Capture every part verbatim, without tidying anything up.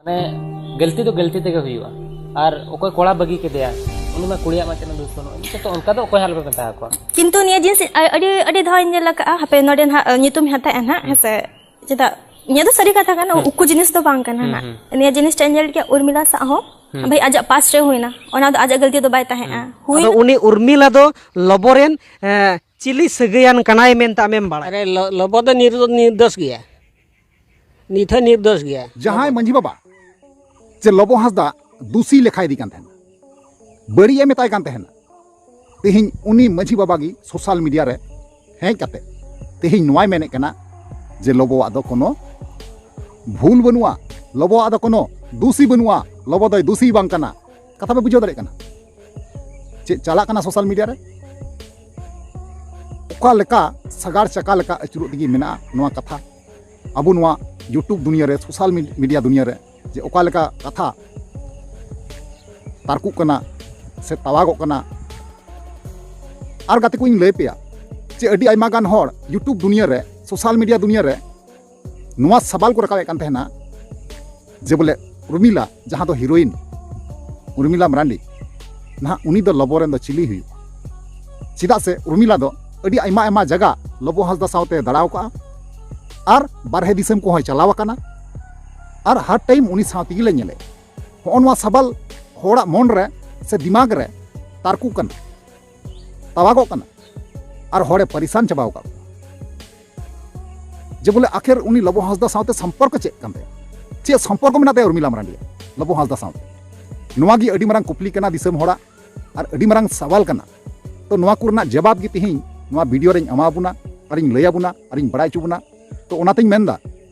ᱢᱟᱱᱮ ᱜᱟᱹᱞᱛᱤ ᱫᱚ ᱜᱟᱹᱞᱛᱤ ᱛᱮᱜᱮ ᱦᱩᱭᱩᱜᱼᱟ᱾ ᱟᱨ ᱚᱠᱚᱭ ᱠᱚᱲᱟ ᱵᱟᱹᱜᱤ ᱠᱮᱫᱮᱭᱟ, ᱩᱱᱤ ᱢᱟ ᱠᱩᱲᱤᱭᱟᱜ ᱢᱟ ᱪᱮᱫ ᱦᱚᱸ ᱫᱳᱥ ᱵᱟᱹᱱᱩᱜᱼᱟ᱾ ᱤᱧ ᱥᱮᱫ ᱫᱚ ᱚᱱᱠᱟ ᱫᱚ ᱚᱠᱚᱭ ᱦᱚᱸ ᱟᱞᱚᱯᱮ ᱢᱮᱛᱟ ᱟᱠᱚᱣᱟ᱾ ᱠᱤᱱᱛᱩ ᱱᱤᱭᱟᱹ ᱡᱤᱱᱤᱥ ᱟ-, ᱟᱹᱰᱤ, ᱟᱹᱰᱤ ᱫᱷᱟᱣ ᱤᱧ ᱧᱮᱞ ᱟᱠᱟᱫᱼᱟ, ᱦᱟᱯᱮ ᱱᱚᱰᱮ ᱱᱟᱦᱟᱜ, ᱟ, ᱧᱩᱛᱩᱢ ᱦᱟᱛᱟᱭᱟ ᱱᱟᱦᱟᱜ, ᱦᱮᱸ ᱥᱮ? ᱪᱮᱫᱟᱜ? ᱱᱤᱭᱟᱹ ᱫᱚ ᱥᱟᱹᱨᱤ ᱠᱟᱛᱷᱟ ᱠᱟᱱᱟ, ᱦᱩᱸ᱾ ᱩᱠᱩ ᱡᱤᱱᱤᱥ ᱫᱚ ᱵᱟᱝ ᱠᱟᱱᱟ ᱦᱩᱸ, ᱱᱟᱦᱟᱜ᱾ ᱦᱩᱸ᱾ ᱱᱤᱭᱟᱹ ᱡᱤᱱᱤᱥᱴᱟ ᱤᱧ ᱧᱮᱞ ᱠᱮᱫᱼᱟ ᱩᱨᱢᱤᱞᱟ ᱥᱟᱶ ᱦᱚᱸ᱾ ᱦᱩᱸ᱾ ᱵᱷᱟᱹᱭ, ᱟᱡᱟᱜ past ᱨᱮ ᱦᱩᱭᱱᱟ, ᱚᱱᱟ ᱫᱚ ᱟᱡᱟᱜ ᱜᱟᱹᱞᱛᱤ ᱫᱚ ᱵᱟᱭ ᱛᱟᱦᱮᱸᱜᱼᱟ᱾ ᱦᱩᱸ᱾ ᱦᱩᱭᱱᱟ᱾ ᱟᱫᱚ ᱩᱱᱤ ᱩᱨᱢᱤᱞᱟ ᱫᱚ ᱞᱚᱵᱚ ᱨᱮᱱ, ᱮᱸ, ᱪᱤᱞᱤ ᱥᱟᱹᱜᱟᱹᱭᱟᱱ ᱠᱟᱱᱟᱭ ᱢᱮᱱᱛᱮ ᱟᱢᱮᱢ ᱵᱟᱲᱟᱭᱟ? ᱟᱨᱮ, ᱞᱚ-, ᱞᱚᱵᱚ ᱫᱚ ᱱᱤᱨ-, ᱱᱤᱨᱫᱳᱥ ᱜᱮᱭᱟ, ᱱᱤᱛ ᱦᱚᱸ ᱱᱤᱨᱫᱳᱥ ᱜᱮᱭᱟ᱾ ᱡᱟᱦᱟᱸᱭ ᱢᱟᱹᱡᱷᱤ ᱵᱟᱵᱟ ᱪᱮ ᱞᱚᱵᱚ ᱦᱟᱸᱥᱫᱟ ᱫᱩᱥᱤ ᱞᱮᱠᱷᱟ ᱤᱫᱤ ᱠᱟᱱ ᱛᱟᱦᱮᱱᱟ, ᱵᱟᱹᱲᱤᱡ ᱮ ᱢᱮᱛᱟᱭ ᱠᱟᱱ ᱛᱟᱦᱮᱱᱟ, ᱛᱮᱦᱮᱧ ᱩᱱᱤ ᱢᱟᱹᱡᱷᱤ ᱵᱟᱵᱟ ᱜᱮ social media ᱨᱮ ᱦᱮᱡ ᱠᱟᱛᱮ ᱛᱮᱦᱮᱧ ᱱᱚᱣᱟᱭ ᱢᱮᱱᱮᱫ ᱠᱟᱱᱟ ᱡᱮ ᱞᱚᱵᱚᱣᱟᱜ ᱫᱚ ᱠᱳᱱᱳ ᱵᱷᱩᱞ ᱵᱟᱹᱱᱩᱜᱼᱟ, ᱞᱚᱵᱚᱣᱟᱜ ᱫᱚ ᱠᱳᱱᱳ ᱫᱩᱥᱤ ᱵᱟᱹᱱᱩᱜᱼᱟ, ᱞᱚᱵᱚ ᱫᱚᱭ ᱫᱩᱥᱤ ᱵᱟᱝ ᱠᱟᱱᱟ᱾ ᱠᱟᱛᱷᱟ ᱯᱮ ᱵᱩᱡᱷᱟᱹᱣ ᱫᱟᱲᱮᱭᱟᱜ ᱠᱟᱱᱟ? ᱪᱮᱫ ᱪᱟᱞᱟᱜ ᱠᱟᱱᱟ social media ᱨᱮ? ᱚᱠᱟ ᱞᱮᱠᱟ ᱥᱟᱜᱟᱲ ᱪᱟᱠᱟ ᱞᱮᱠᱟ ᱟᱹᱪᱩᱨᱚᱜ ᱛᱮᱜᱮ ᱢᱮᱱᱟᱜᱼᱟ ᱱᱚᱣᱟ ᱠᱟᱛᱷᱟ᱾ ᱟᱵᱚ ᱱᱚᱣᱟ YouTube ᱫᱩᱱᱤᱭᱟᱹ ᱨᱮ, social media ᱫᱩᱱᱤᱭᱟᱹ ᱨᱮ ᱡᱮ ᱚᱠᱟ ᱞᱮᱠᱟ ᱠᱟᱛᱷᱟ ᱛᱟᱨᱠᱚᱜ ᱠᱟᱱᱟ ᱥᱮ ᱛᱟᱣᱟᱜᱚᱜ ᱠᱟᱱᱟ᱾ ᱟᱨ ᱜᱟᱛᱮ ᱠᱚᱧ ᱞᱟᱹᱭ ᱯᱮᱭᱟ ᱡᱮ ᱟᱹᱰᱤ ᱟᱭᱢᱟ ᱜᱟᱱ ᱦᱚᱲ YouTube ᱫᱩᱱᱤᱭᱟᱹ ᱨᱮ, social media ᱫᱩᱱᱤᱭᱟᱹ ᱨᱮ ᱱᱚᱣᱟ ᱥᱟᱵᱟᱞ ᱠᱚ ᱨᱟᱠᱟᱵᱮᱫ ᱠᱟᱱ ᱛᱟᱦᱮᱱᱟ ᱡᱮ ᱵᱚᱞᱮ ᱩᱨᱢᱤᱞᱟ, ᱡᱟᱦᱟᱸ ᱫᱚ heroine ᱩᱨᱢᱤᱞᱟ ᱢᱟᱨᱟᱱᱰᱤ, ᱱᱟᱦᱟᱜ ᱩᱱᱤ ᱫᱚ ᱞᱚᱵᱚ ᱨᱮᱱ ᱫᱚ ᱪᱤᱞᱤ ᱦᱩᱭᱩᱜᱼᱟ? ᱪᱮᱫᱟᱜ ᱥᱮ ᱩᱨᱢᱤᱞᱟ ᱫᱚ ᱟᱹᱰᱤ ᱟᱭᱢᱟ ᱟᱭᱢᱟ ᱡᱟᱭᱜᱟ ᱞᱚᱵᱚ ᱦᱟᱸᱥᱫᱟ ᱥᱟᱶᱛᱮ ᱫᱟᱬᱟᱣ ᱠᱟᱜᱼᱟ ᱟᱨ ᱵᱟᱨᱦᱮ ᱫᱤᱥᱚᱢ ᱠᱚᱦᱚᱸᱭ ᱪᱟᱞᱟᱣ ᱟᱠᱟᱱᱟ ᱟᱨ ᱦᱟᱨ time ᱩᱱᱤ ᱥᱟᱶ ᱛᱮᱜᱮ ᱞᱮ ᱧᱮᱞᱮ᱾ ᱦᱚᱸᱜᱼᱚ ᱱᱚᱣᱟ ᱥᱟᱵᱟᱞ ᱦᱚᱲᱟᱜ ᱢᱚᱱ ᱨᱮ ᱥᱮ ᱫᱤᱢᱟᱜᱽ ᱨᱮ ᱛᱟᱨᱠᱩ ᱠᱟᱱᱟ, ᱛᱟᱣᱟᱜᱚᱜ ᱠᱟᱱᱟ ᱟᱨ ᱦᱚᱲᱮ ᱯᱟᱨᱤᱥᱟᱱ ᱪᱟᱵᱟᱣ ᱟᱠᱟᱫ ᱠᱚᱣᱟ᱾ ᱡᱮ ᱵᱚᱞᱮ ᱟᱠᱷᱮᱨ ᱩᱱᱤ ᱞᱚᱵᱚ ᱦᱟᱸᱥᱫᱟ ᱥᱟᱶᱛᱮ ᱥᱚᱢᱯᱚᱨᱠᱚ ᱪᱮᱫ ᱠᱟᱱ ᱛᱟᱭᱟ? ᱪᱮᱫ ᱥᱚᱢᱯᱚᱨᱠᱚ ᱢᱮᱱᱟᱜ ᱛᱟᱭᱟ ᱩᱨᱢᱤᱞᱟ ᱢᱟᱨᱟᱱᱰᱤᱭᱟᱜ ᱞᱚᱵᱚ ᱦᱟᱸᱥᱫᱟ ᱥᱟᱶᱛᱮ? ᱱᱚᱣᱟ ᱜᱮ ᱟᱹᱰᱤ ᱢᱟᱨᱟᱝ ᱠᱩᱠᱞᱤ ᱠᱟᱱᱟ ᱫᱤᱥᱚᱢ ᱦᱚᱲᱟᱜ ᱟᱨ ᱟᱹᱰᱤ ᱢᱟᱨᱟᱝ ᱥᱟᱣᱟᱞ ᱠᱟᱱᱟ᱾ ᱛᱚ ᱱᱚᱣᱟ ᱠᱚ ᱨᱮᱱᱟᱜ ᱡᱟᱵᱟᱵ ᱜᱮ ᱛᱮᱦᱮᱧ ᱱᱚᱣᱟ video ᱨᱮᱧ ᱮᱢᱟ ᱵᱚᱱᱟ ᱟᱨᱤᱧ ᱞᱟᱹᱭ ᱟᱵᱚᱱᱟ ᱟᱨᱤᱧ ᱵᱟᱲᱟᱭ ᱦᱚᱪᱚ ᱵᱚᱱᱟ᱾ ᱛᱚ ᱚᱱᱟᱛᱮᱧ ᱢᱮᱱᱫᱟ,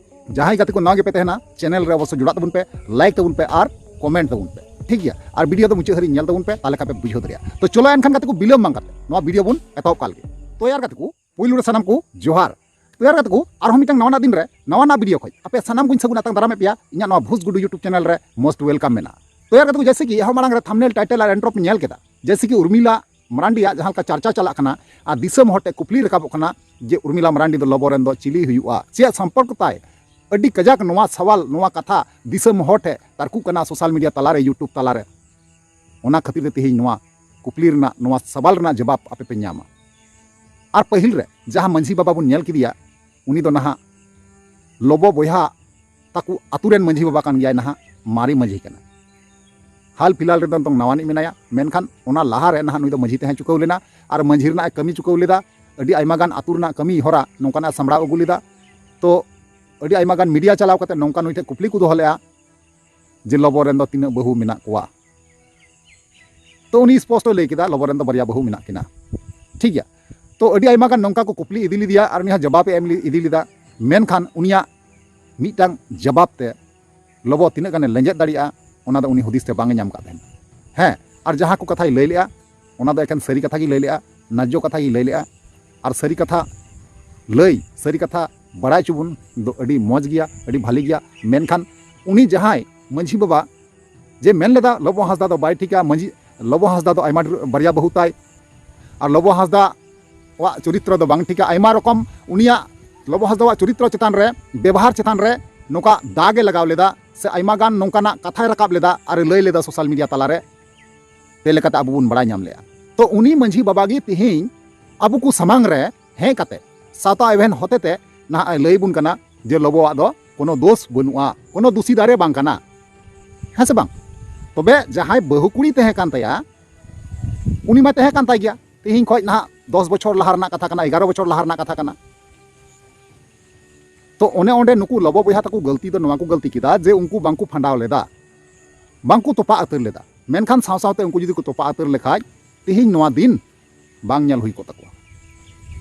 ᱡᱟᱦᱟᱸᱭ ᱜᱟᱛᱮ ᱠᱚ ᱱᱟᱣᱟ ᱜᱮᱯᱮ ᱛᱟᱦᱮᱱᱟ, channel ᱨᱮ ᱚᱵᱚᱥᱥᱳᱭ ᱡᱚᱲᱟᱜ ᱛᱟᱵᱚᱱ ᱯᱮ, like ᱛᱟᱵᱚᱱ ᱯᱮ ᱟᱨ comment ᱛᱟᱵᱚᱱ ᱯᱮ, ᱴᱷᱤᱠ ᱜᱮᱭᱟ? ᱟᱨ video ᱫᱚ ᱢᱩᱪᱟᱹᱫ ᱦᱟᱹᱨᱤᱡ ᱧᱮᱞ ᱛᱟᱵᱚᱱ ᱯᱮ, ᱛᱟᱦᱞᱮ ᱠᱷᱟᱱ ᱯᱮ ᱵᱩᱡᱷᱟᱹᱣ ᱫᱟᱲᱮᱭᱟᱜᱼᱟ᱾ ᱛᱚ ᱪᱚᱞᱚ ᱮᱱᱠᱷᱟᱱ ᱜᱟᱛᱮ ᱠᱚ, ᱵᱤᱞᱚᱢ ᱵᱟᱝ ᱠᱟᱛᱮ ᱱᱚᱣᱟ video ᱵᱚᱱ ᱮᱛᱚᱦᱚᱵ ᱠᱟᱜ ᱞᱮᱜᱮ᱾ ᱛᱚ ᱭᱟᱨ ᱜᱟᱛᱮ ᱠᱚ, ᱯᱩᱭᱞᱩ ᱨᱮ ᱥᱟᱱᱟᱢ ᱠᱚ ᱡᱚᱦᱟᱨ᱾ ᱛᱚ ᱭᱟᱨ ᱜᱟᱛᱮ ᱠᱚ, ᱟᱨᱦᱚᱸ ᱢᱤᱫᱴᱟᱝ ᱱᱟᱣᱟᱱᱟᱜ ᱫᱤᱱ ᱨᱮ ᱱᱟᱣᱟᱱᱟᱜ video ᱠᱷᱚᱡ ᱟᱯᱮ ᱥᱟᱱᱟᱢ ᱠᱚᱧ ᱥᱟᱹᱜᱩᱱ ᱟᱛᱟᱝ ᱫᱟᱨᱟᱢᱮᱫ ᱯᱮᱭᱟ᱾ ᱤᱧᱟᱹᱜ ᱱᱚᱣᱟ ᱵᱷᱩᱥ ᱜᱩᱰᱩ YouTube channel ᱨᱮ most welcome ᱢᱮᱱᱟᱜᱼᱟ᱾ ᱛᱚ ᱭᱟᱨ ᱜᱟᱛᱮ ᱠᱚ, ᱡᱮᱭᱥᱮ ᱠᱤ ᱮᱦᱚᱵ ᱢᱟᱲᱟᱝ ᱨᱮ thumbnail, title ᱟᱨ intro ᱯᱮ ᱧᱮᱞ ᱠᱮᱫᱟ, ᱡᱮᱭᱥᱮ ᱠᱤ ᱩᱨᱢᱤᱞᱟ ᱢᱟᱨᱟᱱᱰᱤᱭᱟᱜ ᱡᱟᱦᱟᱸ ᱞᱮᱠᱟ ᱪᱟᱨᱪᱟ ᱪᱟᱞᱟᱜ ᱠᱟᱱᱟ ᱟᱨ ᱫᱤᱥᱚᱢ ᱦᱚᱲ ᱴᱷᱮᱱ ᱠᱩᱠᱞᱤ ᱨᱟᱠᱟᱵᱚᱜ ᱠᱟᱱᱟ ᱡᱮ ᱩᱨᱢᱤᱞᱟ ᱢᱟᱨᱟᱱᱰᱤ ᱫᱚ ᱞᱚᱵᱚ ᱨᱮᱱ ᱫᱚ ᱪᱤᱞᱤ ᱦᱩᱭᱩᱜᱼᱟ, ᱪᱮᱫ ᱥᱚᱢᱯᱚᱨᱠᱚ ᱛᱟᱭ ᱟᱹᱰᱤ ᱠᱟᱡᱟᱠ ᱱᱚᱣᱟ ᱥᱟᱣᱟᱞ, ᱱᱚᱣᱟ ᱠᱟᱛᱷᱟ ᱫᱤᱥᱚᱢ ᱦᱚᱲ ᱴᱷᱮᱱ ᱛᱟᱨᱠᱩᱜ ᱠᱟᱱᱟ social media ᱛᱟᱞᱟᱨᱮ, YouTube ᱛᱟᱞᱟᱨᱮ᱾ ᱚᱱᱟ ᱠᱷᱟᱹᱛᱤᱨ ᱛᱮ ᱛᱮᱦᱮᱧ ᱱᱚᱣᱟ ᱠᱩᱠᱞᱤ ᱨᱮᱱᱟᱜ, ᱱᱚᱣᱟ ᱥᱟᱣᱟᱞ ᱨᱮᱱᱟᱜ ᱡᱚᱵᱟᱵ ᱟᱯᱮ ᱯᱮ ᱧᱟᱢᱟ᱾ ᱟᱨ ᱯᱟᱹᱦᱤᱞ ᱨᱮ ᱡᱟᱦᱟᱸ ᱢᱟᱹᱡᱷᱤ ᱵᱟᱵᱟ ᱵᱚᱱ ᱧᱮᱞ ᱠᱮᱫᱮᱭᱟ, ᱩᱱᱤ ᱫᱚ ᱱᱟᱦᱟᱜ ᱞᱚᱵᱚ ᱵᱚᱭᱦᱟ ᱛᱟᱠᱚ ᱟᱛᱳ ᱨᱮᱱ ᱢᱟᱹᱡᱷᱤ ᱵᱟᱵᱟ ᱠᱟᱱ ᱜᱮᱭᱟᱭ, ᱱᱟᱦᱟᱜ ᱢᱟᱨᱮ ᱢᱟᱹᱡᱷᱤ ᱠᱟᱱᱟ᱾ ᱦᱟᱞ ᱯᱷᱤᱞᱦᱟᱞ ᱨᱮᱫᱚ ᱱᱤᱛᱚᱝ ᱱᱟᱣᱟᱱᱤᱡ ᱢᱮᱱᱟᱭᱟ, ᱢᱮᱱᱠᱷᱟᱱ ᱚᱱᱟ ᱞᱟᱦᱟ ᱨᱮ ᱱᱟᱦᱟᱜ ᱱᱩᱭ ᱫᱚ ᱢᱟᱹᱡᱷᱤ ᱛᱟᱦᱮᱸ ᱪᱩᱠᱟᱹᱣ ᱞᱮᱱᱟ ᱟᱨ ᱢᱟᱹᱡᱷᱤ ᱨᱮᱱᱟᱜ ᱮ ᱠᱟᱹᱢᱤ ᱪᱩᱠᱟᱹᱣ ᱞᱮᱫᱟ᱾ ᱟᱹᱰᱤ ᱟᱭᱢᱟ ᱜᱟᱱ ᱟᱛᱳ ᱨᱮᱱᱟᱜ ᱠᱟᱹᱢᱤ ᱦᱚᱨᱟ ᱱᱚᱝᱠᱟᱱᱟᱜ ᱮ ᱥᱟᱢᱵᱲᱟᱣ ᱟᱹᱜᱩ ᱞᱮᱫᱟ᱾ ᱛᱚ ᱟᱹᱰᱤ ᱟᱭᱢᱟ ᱜᱟᱱ media ᱪᱟᱞᱟᱣ ᱠᱟᱛᱮ ᱱᱚᱝᱠᱟ ᱱᱩᱭ ᱴᱷᱮᱱ ᱠᱩᱠᱞᱤ ᱠᱚ ᱫᱚᱦᱚ ᱞᱮᱫᱼᱟ ᱡᱮ ᱞᱚᱵᱚ ᱨᱮᱱ ᱫᱚ ᱛᱤᱱᱟᱹᱜ ᱵᱟᱹᱦᱩ ᱢᱮᱱᱟᱜ ᱠᱚᱣᱟ? ᱛᱚ ᱩᱱᱤ ᱥᱯᱚᱥᱴᱚᱭ ᱞᱟᱹᱭ ᱠᱮᱫᱟ, ᱞᱚᱵᱚ ᱨᱮᱱ ᱫᱚ ᱵᱟᱨᱭᱟ ᱵᱟᱹᱦᱩ ᱢᱮᱱᱟᱜ ᱠᱤᱱᱟ᱾ ᱴᱷᱤᱠ ᱜᱮᱭᱟ᱾ ᱛᱚ ᱟᱹᱰᱤ ᱟᱭᱢᱟ ᱜᱟᱱ ᱱᱚᱝᱠᱟ ᱠᱚ ᱠᱩᱠᱞᱤ ᱤᱫᱤ ᱞᱮᱫᱮᱭᱟ ᱟᱨ ᱩᱱᱤ ᱦᱚᱸ ᱡᱚᱵᱟᱵ ᱮ ᱮᱢ ᱤᱫᱤ ᱞᱮᱫᱟ, ᱢᱮᱱᱠᱷᱟᱱ ᱩᱱᱤᱭᱟᱜ ᱢᱤᱫᱴᱟᱝ ᱡᱚᱵᱟᱵ ᱛᱮ ᱞᱚᱵᱚ ᱛᱤᱱᱟᱹᱜ ᱜᱟᱱᱮ ᱞᱮᱸᱡᱮᱫ ᱫᱟᱲᱮᱭᱟᱜᱼᱟ, ᱚᱱᱟ ᱫᱚ ᱩᱱᱤ ᱦᱩᱫᱤᱥ ᱛᱮ ᱵᱟᱝ ᱮ ᱧᱟᱢ ᱠᱟᱫ ᱛᱟᱦᱮᱱᱟ᱾ ᱦᱮᱸ, ᱟᱨ ᱡᱟᱦᱟᱸ ᱠᱚ ᱠᱟᱛᱷᱟᱭ ᱞᱟᱹᱭ ᱞᱮᱜᱼᱟ, ᱚᱱᱟ ᱫᱚ ᱮᱠᱮᱱ ᱥᱟᱹᱨᱤ ᱠᱟᱛᱷᱟ ᱜᱮᱭ ᱞᱟᱹᱭ ᱞᱮᱜᱼᱟ, ᱱᱟᱡᱽᱡᱚ ᱠᱟᱛᱷᱟ ᱜᱮᱭ ᱞᱟᱹᱭ ᱞᱮᱜᱼᱟ᱾ ᱟᱨ ᱥᱟᱹᱨᱤ ᱠᱟᱛᱷᱟ ᱞᱟᱹᱭ, ᱥᱟᱹᱨᱤ ᱠᱟᱛᱷᱟ ᱵᱟᱲᱟᱭ ᱦᱚᱪᱚ ᱵᱚᱱ ᱫᱚ ᱟᱹᱰᱤ ᱢᱚᱡᱽ ᱜᱮᱭᱟ, ᱟᱹᱰᱤ ᱵᱷᱟᱞᱤ ᱜᱮᱭᱟ᱾ ᱢᱮᱱᱠᱷᱟᱱ ᱩᱱᱤ ᱡᱟᱦᱟᱸᱭ ᱢᱟᱹᱡᱷᱤ ᱵᱟᱵᱟ ᱡᱮ ᱢᱮᱱ ᱞᱮᱫᱟ ᱞᱚᱵᱚ ᱦᱟᱸᱥᱫᱟ ᱫᱚ ᱵᱟᱭ ᱴᱷᱤᱠᱟ, ᱢᱟᱹᱡᱷᱤ ᱞᱚᱵᱚ ᱦᱟᱸᱥᱫᱟ ᱫᱚ ᱟᱭᱢᱟ ᱰᱷᱮᱨ ᱵᱟᱨᱭᱟ ᱵᱟᱹᱦᱩ ᱛᱟᱭ, ᱟᱨ ᱞᱚᱵᱚ ᱦᱟᱸᱥᱫᱟ ᱣᱟᱜ ᱪᱚᱨᱤᱛᱨᱚ ᱫᱚ ᱵᱟᱝ ᱴᱷᱤᱠᱟ, ᱟᱭᱢᱟ ᱨᱚᱠᱚᱢ ᱩᱱᱤᱭᱟᱜ ᱞᱚᱵᱚ ᱦᱟᱸᱥᱫᱟ ᱣᱟᱜ ᱪᱚᱨᱤᱛᱨᱚ ᱪᱮᱛᱟᱱ ᱨᱮ, ᱵᱮᱵᱚᱦᱟᱨ ᱪᱮᱛᱟᱱ ᱨᱮ ᱱᱚᱝᱠᱟ ᱫᱟᱜᱽ ᱮ ᱞᱟᱜᱟᱣ ᱞᱮᱫᱟ, ᱥᱮ ᱟᱭᱢᱟ ᱜᱟᱱ ᱱᱚᱝᱠᱟᱱᱟᱜ ᱠᱟᱛᱷᱟᱭ ᱨᱟᱠᱟᱵ ᱞᱮᱫᱟ ᱟᱨ ᱮ ᱞᱟᱹᱭ ᱞᱮᱫᱟ social media ᱛᱟᱞᱟᱨᱮ᱾ ᱛᱮ ᱞᱮᱠᱟᱛᱮ ᱟᱵᱚ ᱵᱚᱱ ᱵᱟᱲᱟᱭ ᱧᱟᱢ ᱞᱮᱜᱼᱟ᱾ ᱛᱚ ᱩᱱᱤ ᱢᱟᱹᱡᱷᱤ ᱵᱟᱵᱟ ᱜᱮ ᱛᱮᱦᱮᱧ ᱟᱵᱚ ᱠᱚ ᱥᱟᱢᱟᱝ ᱨᱮ ᱦᱮᱡ ᱠᱟᱛᱮ ᱥᱟᱶᱛᱟ ᱮᱵᱷᱮᱱ ᱦᱚᱛᱮᱛᱮ ᱱᱟᱦᱟᱜ ᱮ ᱞᱟᱹᱭ ᱵᱚᱱ ᱠᱟᱱᱟ ᱡᱮ ᱞᱚᱵᱚᱣᱟᱜ ᱫᱚ ᱠᱳᱱᱳ ᱫᱳᱥ ᱵᱟᱹᱱᱩᱜᱼᱟ, ᱠᱳᱱᱳ ᱫᱩᱥᱤ ᱫᱟᱨᱮ ᱵᱟᱝ ᱠᱟᱱᱟ᱾ ᱦᱮᱸ ᱥᱮ ᱵᱟᱝ? ᱛᱚᱵᱮ ᱡᱟᱦᱟᱸᱭ ᱵᱟᱹᱦᱩ ᱠᱩᱲᱤ ᱛᱟᱦᱮᱸ ᱠᱟᱱ ᱛᱟᱭᱟ, ᱩᱱᱤ ᱢᱟ ᱛᱟᱦᱮᱸ ᱠᱟᱱ ᱛᱟᱭ ᱜᱮᱭᱟ᱾ ᱛᱮᱦᱮᱧ ᱠᱷᱚᱡ ᱱᱟᱦᱟᱜ ᱫᱚᱥ ᱵᱚᱪᱷᱚᱨ ᱞᱟᱦᱟ ᱨᱮᱱᱟᱜ ᱠᱟᱛᱷᱟ ᱠᱟᱱᱟ, ᱮᱜᱟᱨᱚ ᱵᱚᱪᱷᱚᱨ ᱞᱟᱦᱟ ᱨᱮᱱᱟᱜ ᱠᱟᱛᱷᱟ ᱠᱟᱱᱟ᱾ ᱛᱚ ᱚᱱᱮ ᱚᱸᱰᱮ ᱱᱩᱠᱩ ᱞᱚᱵᱚ ᱵᱚᱭᱦᱟ ᱛᱟᱠᱚ ᱜᱟᱹᱞᱛᱤ ᱫᱚ ᱱᱚᱣᱟ ᱠᱚ ᱜᱟᱹᱞᱛᱤ ᱠᱮᱫᱟ ᱡᱮ ᱩᱱᱠᱩ ᱵᱟᱝᱠᱚ ᱯᱷᱟᱸᱰᱟᱣ ᱞᱮᱫᱟ, ᱵᱟᱝᱠᱚ ᱛᱚᱯᱟ ᱩᱛᱟᱹᱨ ᱞᱮᱫᱟ᱾ ᱢᱮᱱᱠᱷᱟᱱ ᱥᱟᱶ ᱥᱟᱶᱛᱮ ᱩᱱᱠᱩ ᱡᱩᱫᱤ ᱠᱚ ᱛᱚᱯᱟ ᱩᱛᱟᱹᱨ ᱞᱮᱠᱷᱟᱡ ᱛᱮᱦᱮᱧ ᱱᱚᱣᱟ ᱫᱤᱱ ᱵᱟᱝ ᱧᱮᱞ ᱦᱩᱭ ᱠᱚᱜ ᱛᱟᱠᱚᱣᱟ᱾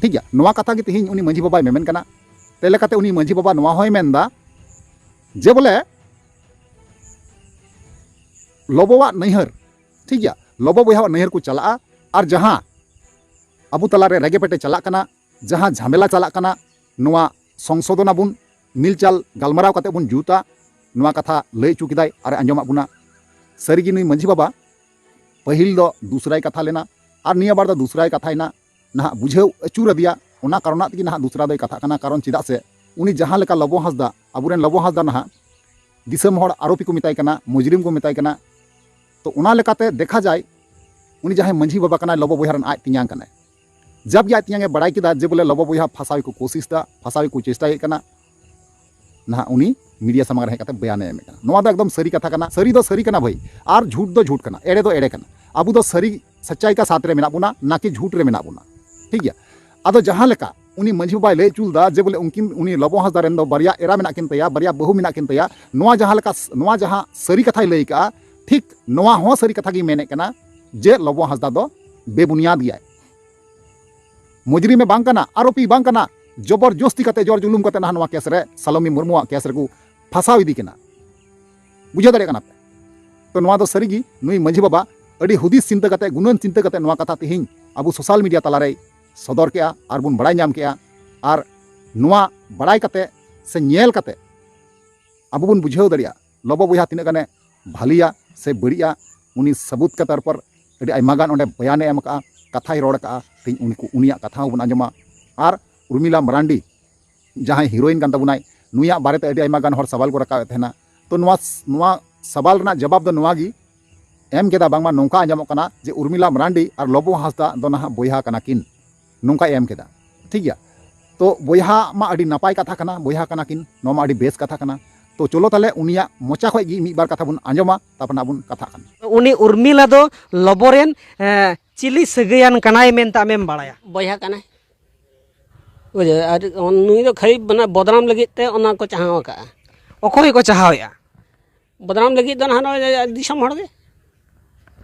ᱴᱷᱤᱠ ᱜᱮᱭᱟ, ᱱᱚᱣᱟ ᱠᱟᱛᱷᱟ ᱜᱮ ᱛᱮᱦᱮᱧ ᱩᱱᱤ ᱢᱟᱹᱡᱷᱤ ᱵᱟᱵᱟᱭ ᱢᱮᱢᱮᱱ ᱠᱟᱱᱟ᱾ ᱛᱮ ᱞᱮᱠᱟᱛᱮ ᱩᱱᱤ ᱢᱟᱹᱡᱷᱤ ᱵᱟᱵᱟ ᱱᱚᱣᱟ ᱦᱚᱸᱭ ᱢᱮᱱᱫᱟ ᱡᱮ ᱵᱚᱞᱮ ᱞᱚᱵᱚᱣᱟᱜ ᱱᱟᱹᱭᱦᱟᱹᱨ, ᱴᱷᱤᱠ ᱜᱮᱭᱟ, ᱞᱚᱵᱚ ᱵᱚᱭᱦᱟᱣᱟᱜ ᱱᱟᱹᱭᱦᱟᱹᱨ ᱠᱚ ᱪᱟᱞᱟᱜᱼᱟ, ᱟᱨ ᱡᱟᱦᱟᱸ ᱟᱵᱚ ᱛᱟᱞᱟᱨᱮ ᱨᱮᱜᱮ ᱯᱮᱴᱮ ᱪᱟᱞᱟᱜ ᱠᱟᱱᱟ, ᱡᱟᱦᱟᱸ ᱡᱷᱟᱢᱮᱞᱟ ᱪᱟᱞᱟᱜ ᱠᱟᱱᱟ, ᱱᱚᱣᱟ ᱥᱚᱝᱥᱳᱫᱷᱚᱱ ᱟᱵᱚᱱ, ᱢᱤᱞᱪᱟᱞ ᱜᱟᱞᱢᱟᱨᱟᱣ ᱠᱟᱛᱮ ᱵᱚᱱ ᱡᱩᱛᱟ᱾ ᱱᱚᱣᱟ ᱠᱟᱛᱷᱟ ᱞᱟᱹᱭ ᱦᱚᱪᱚ ᱠᱮᱫᱟᱭ ᱟᱨ ᱟᱸᱡᱚᱢᱟᱜ ᱵᱚᱱᱟ᱾ ᱥᱟᱹᱨᱤᱜᱮ ᱱᱩᱭ ᱢᱟᱹᱡᱷᱤ ᱵᱟᱵᱟ ᱯᱟᱹᱦᱤᱞ ᱫᱚ ᱫᱩᱥᱨᱟᱭ ᱠᱟᱛᱷᱟ ᱞᱮᱱᱟ ᱟᱨ ᱱᱤᱭᱟᱹ ᱵᱟᱨ ᱫᱚ ᱫᱩᱥᱨᱟᱭ ᱠᱟᱛᱷᱟᱭᱮᱱᱟ᱾ ᱱᱟᱦᱟᱜ ᱵᱩᱡᱷᱟᱹᱣ ᱟᱹᱪᱩᱨ ᱟᱫᱮᱭᱟ, ᱚᱱᱟ ᱠᱟᱨᱚᱱᱟᱜ ᱛᱮᱜᱮ ᱱᱟᱦᱟᱜ ᱫᱩᱥᱨᱟ ᱫᱚᱭ ᱠᱟᱛᱷᱟᱜ ᱠᱟᱱᱟ᱾ ᱠᱟᱨᱚᱱ ᱪᱮᱫᱟᱜ ᱥᱮ ᱩᱱᱤ ᱡᱟᱦᱟᱸ ᱞᱮᱠᱟ ᱞᱚᱵᱚ ᱦᱟᱸᱥᱫᱟ, ᱟᱵᱚᱨᱮᱱ ᱞᱚᱵᱚ ᱦᱟᱸᱥᱫᱟ ᱱᱟᱦᱟᱜ ᱫᱤᱥᱚᱢ ᱦᱚᱲ ᱟᱨᱳᱯᱤ ᱠᱚ ᱢᱮᱛᱟᱭ ᱠᱟᱱᱟ, ᱢᱩᱡᱽᱨᱤᱢ ᱠᱚ ᱢᱮᱛᱟᱭ ᱠᱟᱱᱟ᱾ ᱛᱚ ᱚᱱᱟ ᱞᱮᱠᱟᱛᱮ ᱫᱮᱠᱷᱟ ᱡᱟᱭ, ᱩᱱᱤ ᱡᱟᱦᱟᱸᱭ ᱢᱟᱹᱡᱷᱤ ᱵᱟᱵᱟ ᱠᱟᱱᱟᱭ, ᱞᱚᱵᱚ ᱵᱚᱭᱦᱟ ᱨᱮᱱ ᱟᱡ ᱛᱮᱧᱟᱝ ᱠᱟᱱᱟᱭ᱾ ᱡᱟᱵ ᱜᱮ ᱟᱡ ᱛᱮᱧᱟᱝ ᱮ ᱵᱟᱲᱟᱭ ᱠᱮᱫᱟ ᱡᱮ ᱵᱚᱞᱮ ᱞᱚᱵᱚ ᱵᱚᱭᱦᱟ ᱯᱷᱟᱥᱟᱣ ᱜᱮᱠᱚ ᱠᱳᱥᱤᱥ ᱫᱟ, ᱯᱷᱟᱥᱟᱣ ᱜᱮᱠᱚ ᱪᱮᱥᱴᱟᱭᱮᱫ ᱠᱟᱱᱟ, ᱱᱟᱦᱟᱜ ᱩᱱᱤ ᱢᱤᱰᱤᱭᱟ ᱥᱟᱢᱟᱝ ᱨᱮ ᱦᱮᱡ ᱠᱟᱛᱮ ᱵᱚᱭᱟᱱᱮ ᱮᱢᱮᱫ ᱠᱟᱱᱟ᱾ ᱱᱚᱣᱟ ᱫᱚ ᱮᱠᱫᱚᱢ ᱥᱟᱹᱨᱤ ᱠᱟᱛᱷᱟ ᱠᱟᱱᱟ, ᱥᱟᱹᱨᱤ ᱫᱚ ᱥᱟᱹᱨᱤ ᱠᱟᱱᱟ ᱵᱷᱟᱹᱭ, ᱟᱨ ᱡᱷᱩᱴ ᱫᱚ ᱡᱷᱩᱴ ᱠᱟᱱᱟ, ᱮᱲᱮ ᱫᱚ ᱮᱲᱮ ᱠᱟᱱᱟ᱾ ᱟᱵᱚ ᱫᱚ ᱥᱟᱹᱨᱤ ᱥᱟᱪᱟᱭ ᱠᱟ ᱥᱟᱛ ᱨᱮ ᱢᱮᱱᱟᱜ ᱵᱚᱱᱟ, ᱱᱟ ᱠᱤ ᱡᱷᱩᱴ ᱨᱮ ᱢᱮᱱᱟᱜ ᱵᱚᱱᱟ, ᱴᱷᱤᱠ ᱜᱮᱭᱟ? ᱟᱫᱚ ᱡᱟᱦᱟᱸ ᱞᱮᱠᱟ ᱩᱱᱤ ᱢᱟᱹᱡᱷᱤ ᱵᱟᱵᱟᱭ ᱞᱟᱹᱭ ᱦᱚᱪᱚ ᱞᱮᱫᱟ ᱡᱮ ᱵᱚᱞᱮ ᱩᱱᱠᱤᱱ, ᱩᱱᱤ ᱞᱚᱵᱚ ᱦᱟᱸᱥᱫᱟ ᱨᱮᱱ ᱫᱚ ᱵᱟᱨᱭᱟ ᱮᱨᱟ ᱢᱮᱱᱟᱜ ᱠᱤᱱ ᱛᱟᱭᱟ, ᱵᱟᱨᱭᱟ ᱵᱟᱹᱦᱩ ᱢᱮᱱᱟᱜ ᱠᱤᱱ ᱛᱟᱭᱟ, ᱱᱚᱣᱟ ᱡᱟᱦᱟᱸ ᱞᱮᱠᱟ, ᱱᱚᱣᱟ ᱡᱟᱦᱟᱸ ᱥᱟᱹᱨᱤ ᱠᱟᱛᱷᱟᱭ ᱞᱟᱹᱭ ᱠᱟᱜᱼᱟ, ᱴᱷᱤᱠ ᱱᱚᱣᱟ ᱦᱚᱸ ᱥᱟᱹᱨᱤ ᱠᱟᱛᱷᱟ ᱜᱮ ᱢᱮᱱᱮᱫ ᱠᱟᱱᱟ ᱡᱮ ᱞᱚᱵᱚ ᱦᱟᱸᱥᱫᱟ ᱫᱚ ᱵᱮᱵᱩᱱᱤᱭᱟᱫ ᱜᱮᱭᱟᱭ᱾ ᱢᱩᱡᱽᱨᱤᱢᱮ ᱵᱟᱝ ᱠᱟᱱᱟ, ᱟᱨᱳᱯᱤ ᱵᱟᱝ ᱠᱟᱱᱟ, ᱡᱚᱵᱚᱨ ᱡᱚᱥᱛᱤ ᱠᱟᱛᱮ, ᱡᱚᱨ ᱡᱩᱞᱩᱢ ᱠᱟᱛᱮ ᱱᱟᱦᱟᱜ ᱱᱚᱣᱟ ᱠᱮᱥ ᱨᱮ, ᱥᱟᱞᱚᱢᱤ ᱢᱩᱨᱢᱩᱣᱟᱜ ᱠᱮᱥ ᱨᱮᱠᱚ ᱯᱷᱟᱥᱟᱣ ᱤᱫᱤ ᱠᱟᱱᱟ᱾ ᱵᱩᱡᱷᱟᱹᱣ ᱫᱟᱲᱮᱭᱟᱜ ᱠᱟᱱᱟ ᱯᱮ? ᱛᱚ ᱱᱚᱣᱟ ᱫᱚ ᱥᱟᱹᱨᱤᱜᱮ ᱱᱩᱭ ᱢᱟᱹᱡᱷᱤ ᱵᱟᱵᱟ ᱟᱹᱰᱤ ᱦᱩᱫᱤᱥ ᱪᱤᱱᱛᱟᱹ ᱠᱟᱛᱮ, ᱜᱩᱱᱟᱹᱱ ᱪᱤᱱᱛᱟᱹ ᱠᱟᱛᱮ ᱱᱚᱣᱟ ᱠᱟᱛᱷᱟ ᱛᱮᱦᱮᱧ ᱟᱵᱚ ᱥᱳᱥᱟᱞ ᱢᱤᱰᱤᱭᱟ ᱛᱟᱞᱟᱨᱮᱭ ᱥᱚᱫᱚᱨ ᱠᱮᱜᱼᱟ ᱟᱨ ᱵᱚᱱ ᱵᱟᱲᱟᱭ ᱧᱟᱢ ᱠᱮᱜᱼᱟ᱾ ᱟᱨ ᱱᱚᱣᱟ ᱵᱟᱲᱟᱭ ᱠᱟᱛᱮ ᱥᱮ ᱧᱮᱞ ᱠᱟᱛᱮ ᱟᱵᱚ ᱵᱚᱱ ᱵᱩᱡᱷᱟᱹᱣ ᱫᱟᱲᱮᱭᱟᱜᱼᱟ ᱞᱚᱵᱚ ᱵᱚᱭᱦᱟ ᱛᱤᱱᱟᱹᱜ ᱜᱟᱱᱮ ᱵᱷᱟᱹᱞᱤᱭᱟ ᱥᱮ ᱵᱟᱹᱲᱤᱡᱼᱟ᱾ ᱩᱱᱤ ᱥᱟᱹᱵᱩᱛ ᱠᱟᱛᱮ ᱛᱟᱨᱯᱚᱨ ᱟᱹᱰᱤ ᱟᱭᱢᱟ ᱜᱟᱱ ᱚᱸᱰᱮ ᱵᱚᱭᱟᱱᱮ ᱮᱢ ᱠᱟᱜᱼᱟ, ᱠᱟᱛᱷᱟᱭ ᱨᱚᱲ ᱠᱟᱜᱼᱟ᱾ ᱛᱮᱦᱮᱧ ᱩᱱᱠᱩ, ᱩᱱᱤᱭᱟᱜ ᱠᱟᱛᱷᱟ ᱦᱚᱸᱵᱚᱱ ᱟᱸᱡᱚᱢᱟ᱾ ᱟᱨ ᱩᱨᱢᱤᱞᱟ ᱢᱟᱨᱟᱱᱰᱤ ᱡᱟᱦᱟᱸᱭ ᱦᱤᱨᱳᱭᱤᱱ ᱠᱟᱱ ᱛᱟᱵᱚᱱᱟᱭ, ᱱᱩᱭᱟᱜ ᱵᱟᱨᱮᱛᱮ ᱟᱹᱰᱤ ᱟᱭᱢᱟ ᱜᱟᱱ ᱦᱚᱲ ᱥᱟᱵᱟᱞ ᱠᱚ ᱨᱟᱠᱟᱵᱮᱫ ᱛᱟᱦᱮᱱᱟ᱾ ᱛᱚ ᱱᱚᱣᱟ, ᱱᱚᱣᱟ ᱥᱟᱵᱟᱞ ᱨᱮᱱᱟᱜ ᱡᱚᱵᱟᱵ ᱫᱚ ᱱᱚᱣᱟ ᱜᱮ ᱮᱢ ᱠᱮᱫᱟ, ᱵᱟᱝᱢᱟ ᱱᱚᱝᱠᱟ ᱟᱸᱡᱚᱢᱚᱜ ᱠᱟᱱᱟ ᱡᱮ ᱩᱨᱢᱤᱞᱟ ᱢᱟᱨᱟᱱᱰᱤ ᱟᱨ ᱞᱚᱵᱚ ᱦᱟᱸᱥᱫᱟ ᱫᱚ ᱱᱟᱦᱟᱜ ᱵᱚᱭᱦᱟ ᱠᱟᱱᱟ ᱠᱤᱱ, ᱱᱚᱝᱠᱟᱭ ᱮᱢ ᱠᱮᱫᱟ᱾ ᱴᱷᱤᱠ ᱜᱮᱭᱟ, ᱛᱚ ᱵᱚᱭᱦᱟ ᱢᱟ ᱟᱹᱰᱤ ᱱᱟᱯᱟᱭ ᱠᱟᱛᱷᱟ ᱠᱟᱱᱟ, ᱵᱚᱭᱦᱟ ᱠᱟᱱᱟ ᱠᱤᱱ, ᱱᱚᱣᱟ ᱢᱟ ᱟᱹᱰᱤ ᱵᱮᱥ ᱠᱟᱛᱷᱟ ᱠᱟᱱᱟ᱾ ᱛᱚ ᱪᱚᱞᱚ ᱛᱟᱦᱞᱮ ᱩᱱᱤᱭᱟᱜ ᱢᱚᱪᱟ ᱠᱷᱚᱡ ᱜᱮ ᱢᱤᱫ ᱵᱟᱨ ᱠᱟᱛᱷᱟ ᱵᱚᱱ ᱟᱸᱡᱚᱢᱟ, ᱛᱟᱨᱯᱚᱨ ᱱᱟᱜ ᱵᱚᱱ ᱠᱟᱛᱷᱟᱜ ᱠᱟᱱᱟ᱾ ᱩᱱᱤ ᱩᱨᱢᱤᱞᱟ ᱫᱚ ᱞᱚᱵᱚ ᱨᱮᱱ, ᱮ, ᱪᱤᱞᱤ ᱥᱟᱹᱜᱟᱹᱭᱟᱱ ᱠᱟᱱᱟᱭ ᱢᱮᱱᱛᱮ ᱟᱢᱮᱢ ᱵᱟᱲᱟᱭᱟ? ᱵᱚᱭᱦᱟ ᱠᱟᱱᱟᱭ᱾ ᱵᱩᱡᱷᱟᱹᱣ? ᱟᱨ ᱱᱩᱭ ᱫᱚ ᱠᱷᱟᱹᱞᱤ ᱢᱟᱱᱮ ᱵᱚᱫᱱᱟᱢ ᱞᱟᱹᱜᱤᱫ ᱛᱮ ᱚᱱᱟ ᱠᱚ ᱪᱟᱦᱟᱣ ᱟᱠᱟᱜᱼᱟ᱾ ᱚᱠᱚᱭ ᱠᱚ ᱪᱟᱦᱟᱣᱮᱫᱼᱟ? ᱵᱚᱫᱱᱟᱢ ᱞᱟᱹᱜᱤᱫ ᱫᱚ ᱱᱟᱦᱟᱜ ᱱᱚᱜᱼᱚᱭ ᱫᱤᱥᱚᱢ ᱦᱚᱲ ᱜᱮ᱾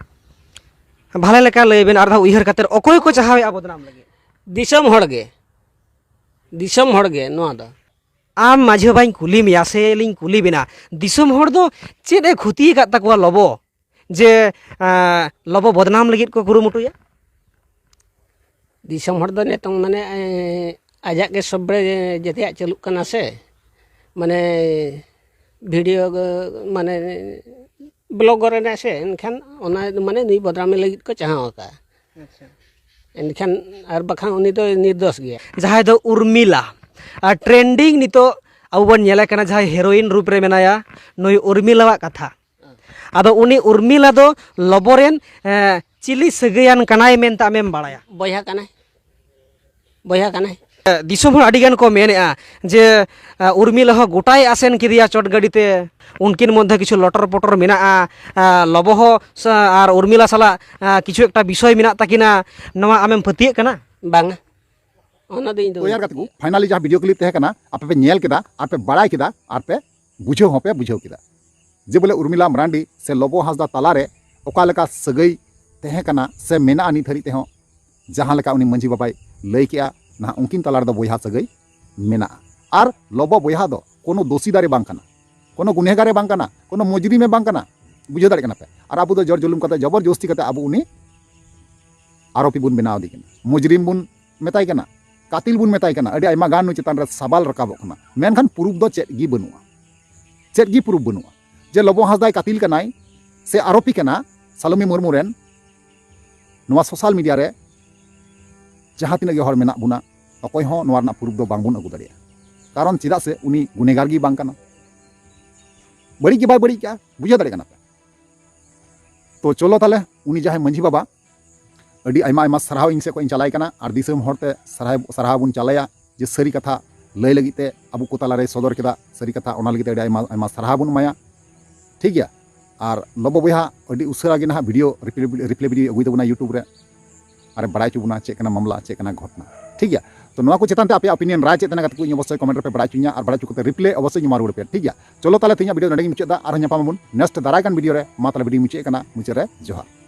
ᱵᱷᱟᱞᱮ ᱞᱮᱠᱟ ᱞᱟᱹᱭ ᱵᱮᱱ, ᱟᱨ ᱫᱷᱟᱣ ᱩᱭᱦᱟᱹᱨ ᱠᱟᱛᱮ, ᱚᱠᱚᱭ ᱠᱚ ᱪᱟᱦᱟᱣᱮᱫᱼᱟ ᱵᱚᱫᱱᱟᱢ ᱞᱟᱹᱜᱤᱫ? ᱫᱤᱥᱚᱢ ᱦᱚᱲ ᱜᱮ, ᱫᱤᱥᱚᱢ ᱦᱚᱲ ᱜᱮ ᱱᱚᱣᱟ ᱫᱚ᱾ ᱟᱢ ᱢᱟᱹᱡᱷᱤ ᱵᱟᱵᱟᱧ ᱠᱩᱞᱤ ᱢᱮᱭᱟ ᱥᱮ ᱞᱤᱧ ᱠᱩᱞᱤ ᱵᱮᱱᱟ, ᱫᱤᱥᱚᱢ ᱦᱚᱲ ᱫᱚ ᱪᱮᱫ ᱮ ᱠᱷᱚᱛᱤ ᱟᱠᱟᱫ ᱛᱟᱠᱚᱣᱟ ᱞᱚᱵᱚ, ᱡᱮ, ᱮᱸ, ᱞᱚᱵᱚ ᱵᱚᱫᱱᱟᱢ ᱞᱟᱹᱜᱤᱫ ᱠᱚ ᱠᱩᱨᱩᱢᱩᱴᱩᱭᱟ? ᱫᱤᱥᱚᱢ ᱦᱚᱲ ᱫᱚ ᱱᱤᱛᱚᱝ ᱢᱟᱱᱮ, ᱮᱸ, ᱟᱡᱟᱜ ᱜᱮ ᱥᱚᱵ ᱨᱮ ᱡᱮᱛᱮᱭᱟᱜ ᱪᱟᱹᱞᱩᱜ ᱠᱟᱱᱟ ᱥᱮ, ᱢᱟᱱᱮ ᱵᱷᱤᱰᱤᱭᱳ ᱜᱮ, ᱢᱟᱱᱮ ᱵᱞᱚᱜ ᱨᱮᱱᱟᱜ ᱥᱮ, ᱮᱱᱠᱷᱟᱱ ᱚᱱᱟ ᱢᱟᱱᱮ ᱱᱩᱭ ᱵᱚᱫᱱᱟᱢᱤ ᱞᱟᱹᱜᱤᱫ ᱠᱚ ᱪᱟᱦᱟᱣ ᱟᱠᱟᱫᱼᱟ᱾ ᱟᱪᱪᱷᱟ᱾ ᱮᱱᱠᱷᱟᱱ ᱟᱨ ᱵᱟᱠᱷᱟᱱ ᱩᱱᱤ ᱫᱚ ᱱᱤᱨᱫᱳᱥ ᱜᱮᱭᱟ᱾ ᱡᱟᱦᱟᱸᱭ ᱫᱚ ᱩᱨᱢᱤᱞᱟ, ᱟᱨ ᱴᱨᱮᱱᱰᱤᱝ ᱱᱤᱛᱚᱜ ᱟᱵᱚ ᱵᱚᱱ ᱧᱮᱞᱮ ᱠᱟᱱᱟ, ᱡᱟᱦᱟᱸᱭ ᱦᱮᱨᱳᱭᱤᱱ ᱨᱩᱯ ᱨᱮ ᱢᱮᱱᱟᱭᱟ, ᱱᱩᱭ ᱩᱨᱢᱤᱞᱟᱣᱟᱜ ᱠᱟᱛᱷᱟ᱾ ᱟᱫᱚ ᱩᱱᱤ ᱩᱨᱢᱤᱞᱟ ᱫᱚ ᱞᱚᱵᱚ ᱨᱮᱱ, ᱮ, ᱪᱤᱞᱤ ᱥᱟᱹᱜᱟᱹᱭᱟᱱ ᱠᱟᱱᱟᱭ ᱢᱮᱱᱛᱮ ᱟᱢᱮᱢ ᱵᱟᱲᱟᱭᱟ? ᱵᱚᱭᱦᱟ ᱠᱟᱱᱟᱭ, ᱵᱚᱭᱦᱟ ᱠᱟᱱᱟᱭ᱾ ᱮ, ᱫᱤᱥᱚᱢ ᱦᱚᱲ ᱟᱹᱰᱤ ᱜᱟᱱ ᱠᱚ ᱢᱮᱱᱮᱫᱼᱟ ᱡᱮ, ᱮ, ᱩᱨᱢᱤᱞᱟ ᱦᱚᱸ ᱜᱚᱴᱟᱭ ᱟᱥᱮᱱ ᱠᱮᱫᱮᱭᱟ ᱪᱚᱴ ᱜᱟᱹᱰᱤ ᱛᱮ, ᱩᱱᱠᱤᱱ ᱢᱚᱫᱽᱫᱷᱮ ᱠᱤᱪᱷᱩ ᱞᱚᱴᱚᱨ ᱯᱚᱴᱚᱨ ᱢᱮᱱᱟᱜᱼᱟ, ᱮ, ᱞᱚᱵᱚ ᱦᱚᱸ ᱥᱟ-, ᱟᱨ ᱩᱨᱢᱤᱞᱟ ᱥᱟᱞᱟᱜ, ᱮ, ᱠᱤᱪᱷᱩ ᱮᱠᱴᱟ ᱵᱤᱥᱚᱭ ᱢᱮᱱᱟᱜ ᱛᱟᱹᱠᱤᱱᱟ, ᱱᱚᱣᱟ ᱟᱢᱮᱢ ᱯᱟᱹᱛᱭᱟᱹᱜ ᱠᱟᱱᱟ? ᱵᱟᱝᱟ, ᱚᱱᱟ ᱫᱚ ᱤᱧ ᱫᱚ ᱛᱚ ᱵᱟᱹᱧ ᱭᱟᱨ ᱜᱟᱛᱮ ᱠᱚ, ᱯᱟᱹᱛᱭᱟᱹᱜᱼᱟ᱾ Finally ᱡᱟᱦᱟᱸ video clip ᱛᱟᱦᱮᱸ ᱠᱟᱱᱟ, ᱟᱯᱮ ᱯᱮ ᱧᱮᱞ ᱠᱮᱫᱟ, ᱟᱨ ᱯᱮ ᱵᱟᱲᱟᱭ ᱠᱮᱫᱟ, ᱟᱨ ᱯᱮ ᱵᱩᱡᱷᱟᱹᱣ ᱦᱚᱸᱯᱮ ᱵᱩᱡᱷᱟᱹᱣ ᱠᱮᱫᱟ ᱡᱮ ᱵᱚᱞᱮ ᱩᱨᱢᱤᱞᱟ ᱢᱟᱨᱟᱱᱰᱤ ᱥᱮ ᱞᱚᱵᱚ ᱦᱟᱸᱥᱫᱟ ᱛᱟᱞᱟᱨᱮ ᱚᱠᱟ ᱞᱮᱠᱟ ᱥᱟᱹᱜᱟᱹᱭ ᱛᱟᱦᱮᱸ ᱠᱟᱱᱟ ᱥᱮ ᱢᱮᱱᱟᱜᱼᱟ ᱱᱤᱛ ᱫᱷᱟᱹᱨᱤᱡ ᱛᱮᱦᱚᱸ᱾ ᱡᱟᱦᱟᱸ ᱞᱮᱠᱟ ᱩᱱᱤ ᱢᱟᱹᱡᱷᱤ ᱵᱟᱵᱟᱭ ᱞᱟᱹᱭ ᱠᱮᱜᱼᱟ, ᱱᱟᱦᱟᱜ ᱩᱱᱠᱤᱱ ᱛᱟᱞᱟ ᱨᱮᱫᱚ ᱵᱚᱭᱦᱟ ᱥᱟᱹᱜᱟᱹᱭ ᱢᱮᱱᱟᱜᱼᱟ᱾ ᱟᱨ ᱞᱚᱵᱚ ᱵᱚᱭᱦᱟ ᱫᱚ ᱠᱳᱱᱳ ᱫᱳᱥᱤᱫᱟᱨᱮ ᱵᱟᱝ ᱠᱟᱱᱟ, ᱠᱳᱱᱳ ᱜᱩᱱᱮᱜᱟᱨᱮ ᱵᱟᱝ ᱠᱟᱱᱟ, ᱠᱳᱱᱳ ᱢᱩᱡᱽᱨᱤᱢᱮ ᱵᱟᱝ ᱠᱟᱱᱟ᱾ ᱵᱩᱡᱷᱟᱹᱣ ᱫᱟᱲᱮᱭᱟᱜ ᱠᱟᱱᱟ ᱯᱮ? ᱟᱨ ᱟᱵᱚ ᱫᱚ ᱡᱳᱨ ᱡᱩᱞᱩᱢ ᱠᱟᱛᱮ, ᱡᱚᱵᱚᱨ ᱡᱚᱥᱛᱤ ᱠᱟᱛᱮ ᱟᱵᱚ ᱩᱱᱤ ᱟᱨᱳᱯᱤ ᱵᱚᱱ ᱵᱮᱱᱟᱣ ᱮᱫᱮ ᱠᱟᱱᱟ, ᱢᱩᱡᱽᱨᱤᱢ ᱵᱚᱱ ᱢᱮᱛᱟᱭ ᱠᱟᱱᱟ, ᱠᱟᱛᱤᱞ ᱵᱚᱱ ᱢᱮᱛᱟᱭ ᱠᱟᱱᱟ᱾ ᱟᱹᱰᱤ ᱟᱭᱢᱟ ᱜᱟᱱ ᱱᱩᱭ ᱪᱮᱛᱟᱱ ᱨᱮ ᱥᱟᱵᱟᱞ ᱨᱟᱠᱟᱵᱚᱜ ᱠᱟᱱᱟ, ᱢᱮᱱᱠᱷᱟᱱ ᱯᱨᱩᱯ ᱫᱚ ᱪᱮᱫ ᱜᱮ ᱵᱟᱹᱱᱩᱜᱼᱟ᱾ ᱪᱮᱫ ᱜᱮ ᱯᱨᱩᱯ ᱵᱟᱹᱱᱩᱜᱼᱟ ᱡᱮ ᱞᱚᱵᱚ ᱦᱟᱸᱥᱫᱟᱭ ᱠᱟᱛᱤᱞ ᱠᱟᱱᱟᱭ ᱥᱮ ᱟᱨᱳᱯᱤ ᱠᱟᱱᱟ ᱥᱟᱞᱚᱢᱤ ᱢᱩᱨᱢᱩ ᱨᱮᱱ᱾ ᱱᱚᱣᱟ social media ᱨᱮ ᱡᱟᱦᱟᱸ ᱛᱤᱱᱟᱹᱜ ᱜᱮ ᱦᱚᱲ ᱢᱮᱱᱟᱜ ᱵᱚᱱᱟ, ᱚᱠᱚᱭ ᱦᱚᱸ ᱱᱚᱣᱟ ᱨᱮᱱᱟᱜ ᱯᱨᱩᱯ ᱫᱚ ᱵᱟᱝᱵᱚᱱ ᱟᱹᱜᱩ ᱫᱟᱲᱮᱭᱟᱜᱼᱟ᱾ ᱠᱟᱨᱚᱱ ᱪᱮᱫᱟᱜ ᱥᱮ ᱩᱱᱤ ᱜᱩᱱᱮᱜᱟᱨ ᱜᱮ ᱵᱟᱝ ᱠᱟᱱᱟ, ᱵᱟᱹᱲᱤᱡ ᱜᱮ ᱵᱟᱭ ᱵᱟᱹᱲᱤᱡ ᱠᱟᱜᱼᱟ᱾ ᱵᱩᱡᱷᱟᱹᱣ ᱫᱟᱲᱮᱭᱟᱜ ᱠᱟᱱᱟ ᱯᱮ? ᱛᱚ ᱪᱚᱞᱚ ᱛᱟᱦᱞᱮ, ᱩᱱᱤ ᱡᱟᱦᱟᱸᱭ ᱢᱟᱹᱡᱷᱤ ᱵᱟᱵᱟ, ᱟᱹᱰᱤ ᱟᱭᱢᱟ ᱟᱭᱢᱟ ᱥᱟᱨᱦᱟᱣ ᱤᱧ ᱥᱮᱫ ᱠᱷᱚᱱ ᱤᱧ ᱪᱟᱞᱟᱭ ᱠᱟᱱᱟ, ᱟᱨ ᱫᱤᱥᱚᱢ ᱦᱚᱲᱛᱮ ᱥᱟᱨᱦᱟᱣ, ᱥᱟᱨᱦᱟᱣ ᱵᱚᱱ ᱪᱟᱞᱟᱭᱟ ᱡᱮ ᱥᱟᱹᱨᱤ ᱠᱟᱛᱷᱟ ᱞᱟᱹᱭ ᱞᱟᱹᱜᱤᱫ ᱛᱮ ᱟᱵᱚ ᱠᱚ ᱛᱟᱞᱟᱨᱮᱭ ᱥᱚᱫᱚᱨ ᱠᱮᱫᱟ᱾ ᱥᱟᱹᱨᱤ ᱠᱟᱛᱷᱟ, ᱚᱱᱟ ᱞᱟᱹᱜᱤᱫ ᱛᱮ ᱟᱹᱰᱤ ᱟᱭᱢᱟ ᱟᱭᱢᱟ ᱥᱟᱨᱦᱟᱣ ᱵᱚᱱ ᱮᱢᱟᱭᱟ᱾ ᱴᱷᱤᱠ ᱜᱮᱭᱟ? ᱟᱨ ᱞᱚᱵᱚ ᱵᱚᱭᱦᱟ ᱟᱹᱰᱤ ᱩᱥᱟᱹᱨᱟ ᱜᱮ ᱱᱟᱦᱟᱜ video, replay, replay video ᱟᱹᱜᱩᱭ ᱛᱟᱵᱚᱱᱟ YouTube ᱨᱮ, ᱟᱨᱮ ᱵᱟᱲᱟᱭ ᱦᱚᱪᱚ ᱵᱚᱱᱟ ᱪᱮᱫ ᱠᱟᱱᱟ ᱢᱟᱢᱞᱟ, ᱪᱮᱫ ᱠᱟᱱᱟ ᱜᱷᱚᱴᱱᱟ᱾ ᱴᱷᱤᱠ ᱜᱮᱭᱟ? ᱛᱚ ᱱᱚᱣᱟ ᱠᱚ ᱪᱮᱛᱟᱱ ᱛᱮ ᱟᱯᱮᱭᱟᱜ opinion, ᱨᱟᱭ ᱪᱮᱫ ᱛᱟᱦᱮᱱᱟ ᱠᱟᱛᱮ ᱠᱚ, ᱤᱧ ᱚᱵᱚᱥᱥᱳᱭ comment ᱨᱮᱯᱮ ᱵᱟᱲᱟᱭ ᱦᱚᱪᱚᱧᱟ, ᱟᱨ ᱵᱟᱲᱟᱭ ᱦᱚᱪᱚ ᱠᱟᱛᱮ reply ᱚᱵᱚᱥᱥᱳᱭ ᱤᱧ ᱮᱢᱟ ᱨᱩᱣᱟᱹᱲ ᱟᱯᱮᱭᱟ᱾ ᱴᱷᱤᱠ ᱜᱮᱭᱟ? ᱪᱚᱞᱚ ᱛᱟᱦᱞᱮ ᱛᱮᱦᱮᱧᱟᱜ video ᱱᱚᱰᱮ ᱜᱤᱧ ᱢᱩᱪᱟᱹᱫ ᱮᱫᱟ᱾ ᱟᱨᱦᱚᱸ ᱧᱟᱯᱟᱢ ᱟᱵᱚᱱ next ᱫᱟᱨᱟᱭ ᱠᱟᱱ video ᱨᱮ᱾ ᱢᱟ ᱛᱟᱦᱞᱮ video ᱢᱩᱪᱟᱹᱫ ᱠᱟᱱᱟ, ᱢᱩᱪᱟᱹᱫ ᱨᱮ ᱡᱚᱦᱟᱨ᱾